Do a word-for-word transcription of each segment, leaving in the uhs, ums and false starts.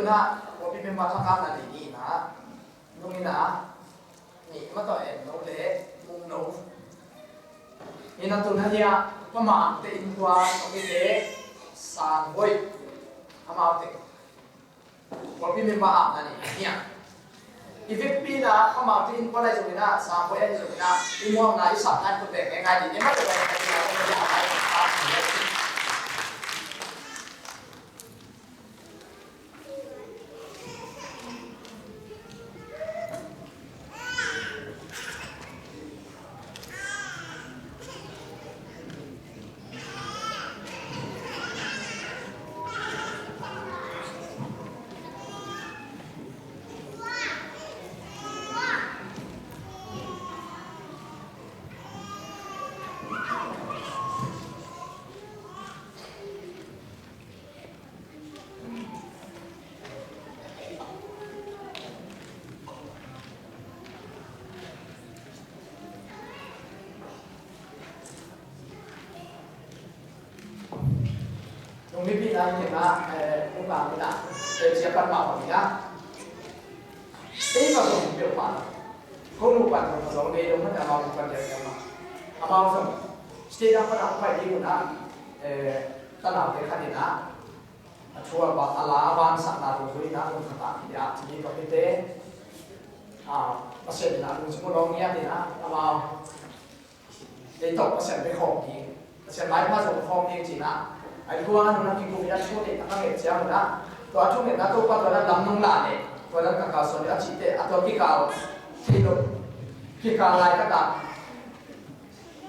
Na, pawlpi member thakakna ni ni na, nung ina, ni ma tawh en lo le, um lo. Ina tuna hia, pamangte innkuan, pawlpite, sangboi, amaute. Pawlpi member amna ni hia. I vekpi na, pamangte innkuan ahi zong ina, sangboi ahi zong ina, i muang na, i sap na, i khut beng ngai ngai ni, ina tawh en lo le, Nung mipi na i tengah, eh, nung bang ina, eh, cia pan mah bang ina. Ei pa zong peuh mah. Ko nu pan zong, zong dei dong mah, amau pan dei dong mah. Amau zong state dang pan a pai ding ina, eh, tanaute khat ina. A thu a ba, a la a bansakna lungzui ina, lungkhat a, i a, ci ni tawh hite. A, Pasian ina, lungzui mu lawng ngiat ina, amau. Ei tawh Pasian bek khawm ding. Pasian maipha zong khawm ding cihna. Ai tua nung na kikum i a thu neihna ka nget ciang un ah. Tua a thu ngetna Topa tua na lam nung la leh. Tua na ka kal suan ding a cihte a tua kikal thei lo. Kikal lai takah.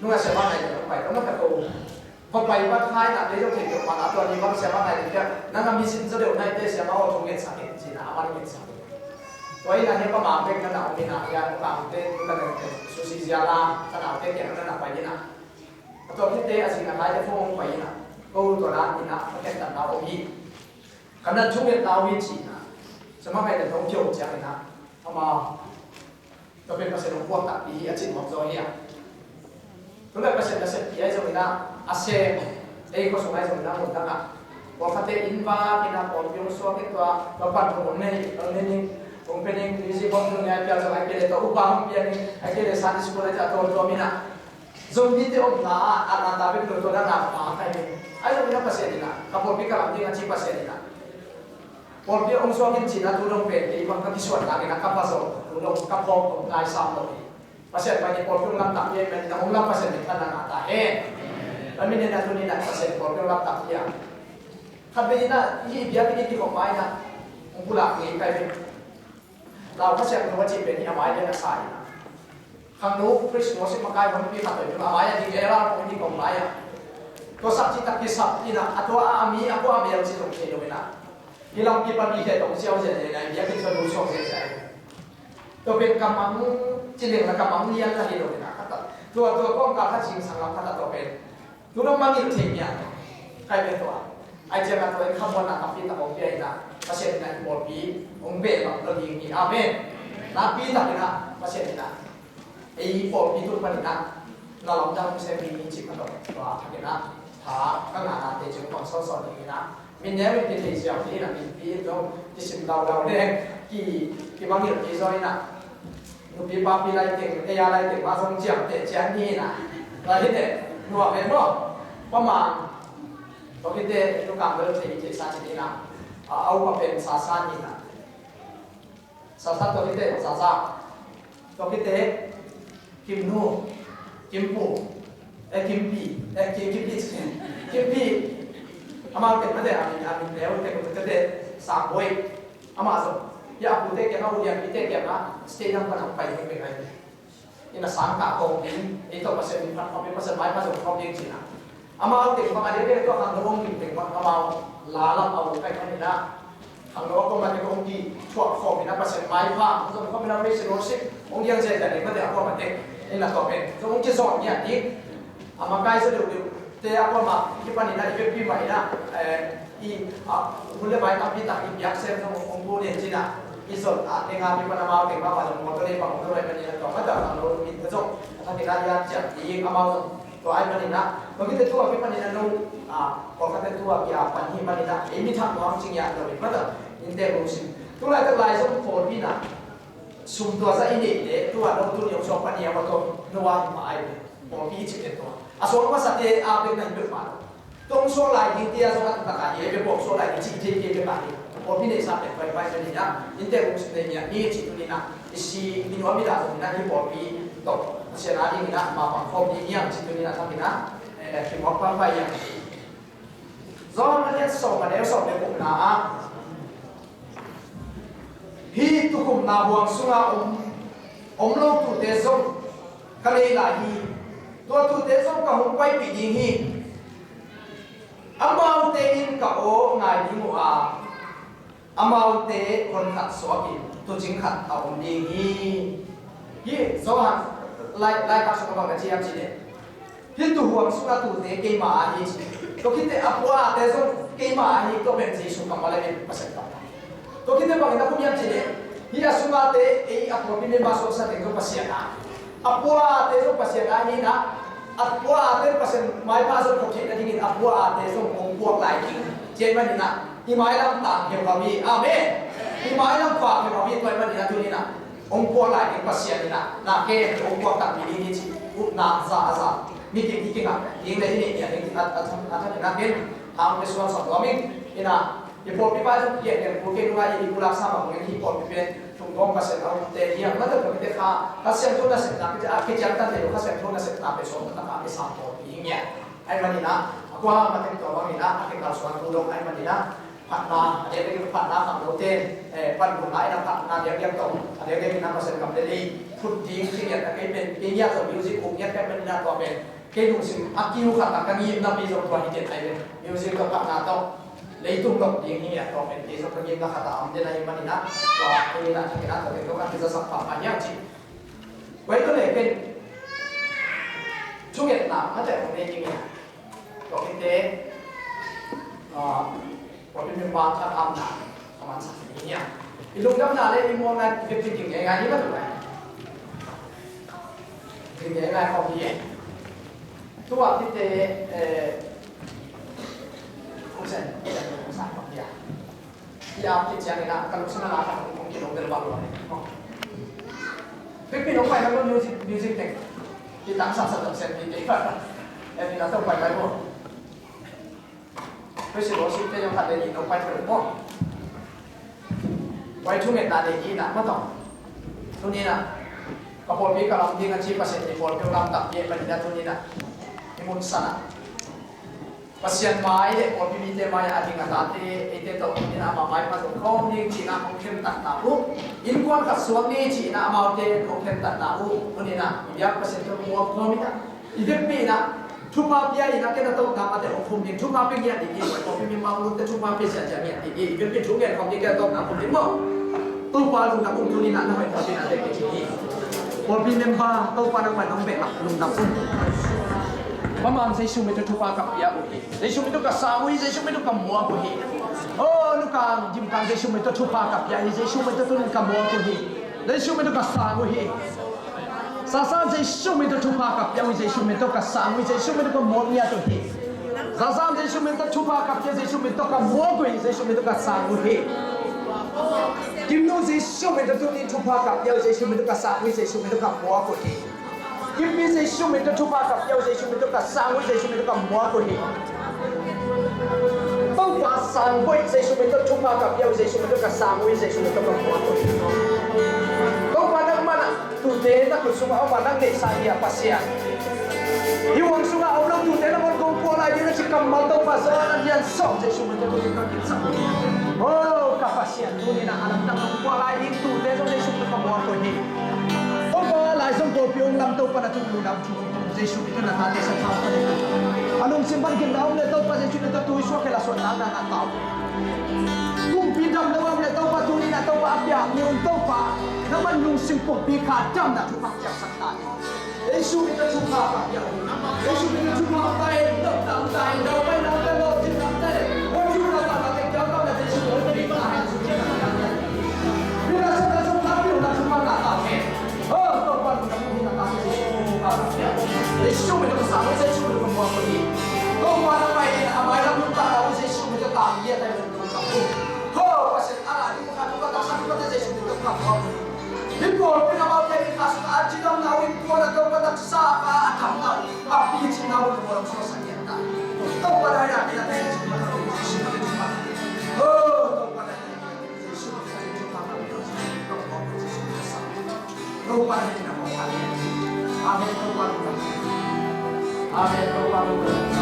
Nung a siama ngai ding pai tua na ka ko. Va pai va khai na dei zong thei peuh mah a tua ni bang siama ngai ding pia. Nang a mi sin zaw deuh nai te siama aw thu ngetsak in cihna a man ngetsak in. Tua ina hia pa mang bek na na om ina hia pa mang te tu na na te susi zia la ka nau te kiang na na pai ina. A tua khit te a zing a ngai te phone pai ina. Ko tua na ina a ken tan na om hi. Kan na thu nget na om hi cihna. Sama ngai te thong kio ciang ina. Ama tua pen Pasian hong puak takpi hi a cih mawk zaw hi a. Tua leh Pasian nasep pi ahi zongin ah, a sem, ei khua sung ahi zongin ah, mun dang ah. Pawlkhatte inn vak in ah, pawlpi hong suak in tua, tua pan hong nei, hong nei ning, hong pe ning, music hong tung ning, ai pial zong ai kei leh tua upa hong pial ning, ai kei leh Sunday school ai tua tuamtuam in ah. Zomite omna ah, a na ta bek tua tua dang ah, pa kai ning. Ahi zongin ah Pasian in ah, ka pawlpi ka lam ding a ci Pasian in ah. Pawlpi hong suak in cihna tu dong pen kei bang ka kisuan nak in a ka pha zo tu dong ka phawk dong ngai sam lo hi. Pasian pai ni pawlpi hong lamtak hi a, i pen in a hong lam Pasian min thanna ngah ta hen. Tua min in a tu ni na Pasian pawlpi hong lamtak hi a. Khat vei in a hih biakinn i kikhop ma in a hong pulak ngei kai ve. Lau Kha Siangtho a cih pen hi a mai lian a sa in a. Khangno Christmas i makai hong pi khat pen a mai a ding era kong i ding kong mai a. Tua sak cih tak kisap in a, a tua a mi a kua a mel ci zong thei lo in a. Hi lam kipan i he tong siau zia zia nai bia kin sa lu suak zia zia. Tua pen ka mang ci leng la ka mang lian la hi lo in a. Khat a. Tua tua kong ka khat sing sang lam khat a tua pen. Tu dong mangngilh thei mia. Kai ve tua. Ai ciang a tua in khamuanna tampi tak hong pia in a. Pasian in a i pawlpi hong beh lam lo ding hi. Amen. Nakpi tak in a Pasian in a. Ei pawlpi tung pan in a. Na lamdang hong sem ding hi cih ka tawh. Tua thak in a. Tha ka ngahna te cung kong sawnsawng ding in a. Min neu in kithei siau ding in a. Min pi in zong kisim lau lau ding. Ki, kimangngilh ding zaw in a. Nupi papi lai teng, ei a lai teng mah zong ciamteh ciat ni na. Lai hi teh, nuam en maw? Pa Mang. Tua khit teh, nu Kam Bel thei, thei sa ci ni na. A, a upa pen Sa Sa ni na. Sa Sa tua khit teh, Sa Sa. Tua khit teh, Kim Nu, Kim Pu, eh, Kim Pi, eh, Kim, Kim Pi, Kim Pi. Amau teng mah teh, a min, a min neu teng mah teh, Sang Boi. Amah zong, ya a pute kiangah, u lianpite kiangah, state dang pan hong pai ding peng ahi. Ina sang kah kawm ding, ei tawh Pasian min phat khawm ding, Pasian maipha zong khawm ding cihna. Amau teng bang a lian lian tua khangno hong kim teng bang amau la lam a uk kai man ina. Khangno a kuamah teng hong kithuah khawm ina Pasian maipha, hong zong khawm ina praise and worship, hong liang zia zia ding mah teng a kuamah teng, ina tawh pen, zong hong kizawh ngiat ding. A makai zaw deuhdeuh te a kuamah kipan ina i vekpi mah ina, eh, i, a, hun le vai tampi tak i biak sem zong hong pu nen cina. I zon a teng a kipan amau teng mah mah zong motor nei bang motor nei pan ina tawh mah tawh a lo min te zong a thak ina lian ciang i amau zong tua ai pan ina. Bang kite tua kipan ina no, a, pawlkhatte tua kia pan hi pan ina. Ei mi thak nuam cing ia lo i pan ina. Inntek lungsim. Tulaitak lai zong pawlpi in ah sum tua zah i neih leh, tua dong tuni hong suak pan i a va tawh no a hi mah ai ve. Pawlpi i cih pen tua a suak masate a pen na hi peuhmah lo. Tua hong suak lai ding tia zong a taktak a hi ei ve, pawlpi suak lai ding cih thei kei peuhmah hi. Pawlpi neihsa pen vai vai zong hi a, inntek lungsim nei ngiat ni cih tuni in ah i si i nuam i dah zong hi in ah hih pawlpi tawh Pasian a dingin ah mapang khawm ding hiam cih tuni in ah thak in ah, eh, kimuak pangpai hiam. Johan a lian sawm a neu sawm le gukna ah, hih tukhumna huang sunga om, om lo tuute zong ka nei lai hi. Tua tuute zong ka hong paipih ding hi. Amaute in ka aw ngai ding uh a, amaute hon khat suakin tuucing khat a om ding hi. Hih Johan lai, laikhak sungah bang na ci hiam cih leh, hih tuhuang sungah tuute keima a hi ci. Tua khit teh a puate zong keima a hi, tua pen Jesu kammal ahi, Pasian kammal. Tua khit teh bangin na khum hiam cih leh, hih a sungate ei a pawlpi member suaksa teng zong Pasian a hi. A puate zong Pasian a hi in ah, a puate Pasian maipha zong khop theih nadingin a puate zong hong puak lai ding. Tua ahih manin ah i mailam tang khempeuh hi. Amen. I mailam pha khempeuh hi. Tua ahih manin ah tuni in ah hong puak lai ding Pasian in ah, na ken hong puak takpi ding hi ci, upna za a za. Mi kim i kingah ding le i neih ngiat ding a, a, a, a thak in ah ken hang pe suan sawm nuam ing. In ah i pawlpi pa zong kiat ngen kul kei nung ah i, i kulak sa bang ngen hih pawlpi pen thungdawng Pasian a umte hiam, mah tawh pawlpite Kha, Kha Siangtho nasepna, a kician tan te lo Kha Siangtho nasepna pe suak taktak a pe sa pawlpi hi ngiat. Ahih manin ah a kuamah teng tua bangin ah a kikalsuan tu dong ahih manin ah phatna, a diakdiak in phatna khang lote, eh, panpihna in a phatna diakdiak tawh, a diakdiak in a Pasian gam le lei phut ding ci ngiat a kei pen, kei ngiat tawh music uk ngiat ka hih manin a tua pen kei lungsim a kiu khat a ka ngimna pi zong tua hi den ai pen. Music tawh phatna tawh leitung lok ding hi ngiat tua pen kei zong ka ngimna khat a om den ahih manin a tua kei in a thak in a tua pen tawh ka kizasak pah pah hiam ci. Tua hi tua leh pen thungetna mate hong nei ding hi a. Tua khit teh, ah, tua pen member thakamna a mansak ding hi a. I lungdamna le i muanna i vekpi ding ngeingai hi mah tua. Ding ngeingai khawng hi e. Tua khit teh, eh, kong sen, kong sen khawng hi a. Hih a khit ciangin ah ka lungsim a la khat hong kilo bel bang lo. Pekpin hong pai hang lo music, music teng. Hih tang saksak tam sen hih teng. Em, hih na tawh pai pai maw. Praise and worship te zong khat le nih hong pai pai maw. Pai thungetna nei hi na maw tawh. Tuni in ah ka pawlpi ka lam ding a ci Pasian i pawlpi hong lamtak hi e, manin ah tuni in ah i mun san ah Pasian mai le pawlpi mite mai-ah a ding a tate, eite tawh in amah maipha zong khawm ding ci-in ah hong khentatna uh. Innkuan khat suak ni ci-in ah amaute hong khentatna uh. Tuni in ah i biak Pasian tawh muak khawm in ah i vekpi in ah thupha pia in ah ken a tawpna mate hong khum ding, thupha pia ngiat ding hi. Pawlpi mi mang lungte thupha pia ziahziah ngiat ding hi. I vekpi thu ngen khawm ding, ken a tawpna khum ding maw. Topa lungdam ung, tuni in ah na hoih khawm ding a tek ding hi. Pawlpi member Topa nangmah in hong behlap lungdam ung. Mama'n Jesu min tawh thupha ka pia uh hi. Jesu min tawh ka sang uh hi, Jesu min tawh ka muak uh hi. Oh, Nu Kang, Dim Kang, Jesu min tawh thupha ka pia hi, Jesu min tawh tuni in ka muak uh hi. Jesu min tawh ka sang uh hi. Sasan, Jesu min tawh thupha ka pia uh hi, Jesu min tawh ka sang uh hi, Jesu min tawh ka muak ngiat uh hi. Sasan, Jesu min tawh thupha ka pia, Jesu min tawh ka muak uh hi, Jesu min tawh ka sang uh hi. Kimnu, Jesu min tawh tuni in thupha ka pia uh hi, Jesu min tawh ka sang uh hi, Jesu min tawh ka muak uh hi. Kimpi, Jesu min tawh thupha ka pia uh, Jesu min tawh ka sang uh, Jesu min tawh ka muak uh hi. Topa Sang Boih, Jesu min tawh thupha ka pia uh, Jesu min tawh ka sang uh, Jesu min tawh ka muak uh hi. Topa nangmah in ah tute na khut sungah om a, nang neihsa hi a Pasian. Hih huang sungah om lo tute na mon kong puah lai ding na cih kammal Topa Johan a lian sawm, Jesu min tawh tuni in ka kipsak uh hi. Oh, ka Pasian, tuni in ah a lamdang kong puah lai ding tute zong Jesu min tawh ka muak uh hi. Topa, Laizom pawlpi hong lam Topa na tung lungdam thu hong tung, Jesu min tawh na tate sa thang pan hi. A lungsim pan ginna om leh Topa Jesu min tawh tui suak khel a suan nang na na tau. Kumpi dam lo om leh Topa tuni in ah Topa a piak ni un Topa, nangmah in lungsim pumpi khat damna thupha piaksak ta in. Jesu min tawh thupha ka pia uh hi. Jesu min tawh thupha ka pia uh hi. Dam ta in, dam pai lam ta lo, cin lam ta in. Hoi cin lam ta, ka tek jam ta, Jesu min tawh thupha ka pia uh hi. Pawlpi na mau te ni kha sungah a cidamna uh in kuan a Topa taksa a a damna uh a picihna uh na muang suaksak ngiat ta. Topa na hi na pina te ni sungah na Topa Jesuh na min sungah. Oh, Topa na hi na pina te ni Jesuh na min sungah na Topa Jesuh na min sungah. Topa na hi na Topa. Amen. Topa na hi na. Amen. Topa na hi na.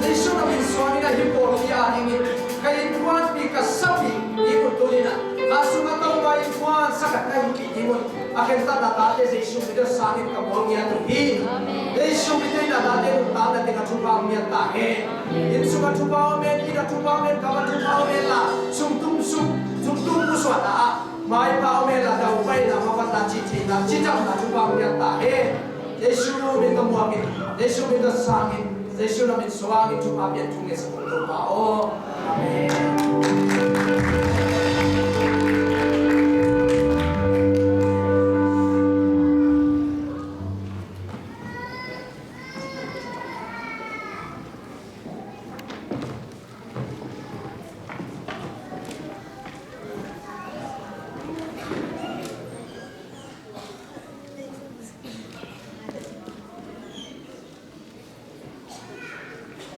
Jesuh na min suangin a hih pawlpi a dingin ka innkuanpih ka sapih ding un tuni-in a, a sungah Topa innkuan sa khat ka hihpih ding un a khentatna tate Jesuh min tawh sangin ka bawl ngiat uh hi. Amen. Jesuh min tawh in a tate nuntakna teng a thupha hong ngiat ta hen. Amen. Inn sungah thupha om hen, inn ah thupha om hen, kam ah thupha om hen la, sung tum sung, sung tum pusuahna ah maipa om hen la, daupai la, mapatna, cihtheihna, cidamna thupha hong ngiat ta hen. Jesuh min tawh muak in, Jesuh min tawh sangin, Jesuh na min suangin thupha piak thong ngetsak un Topa aw. Amen.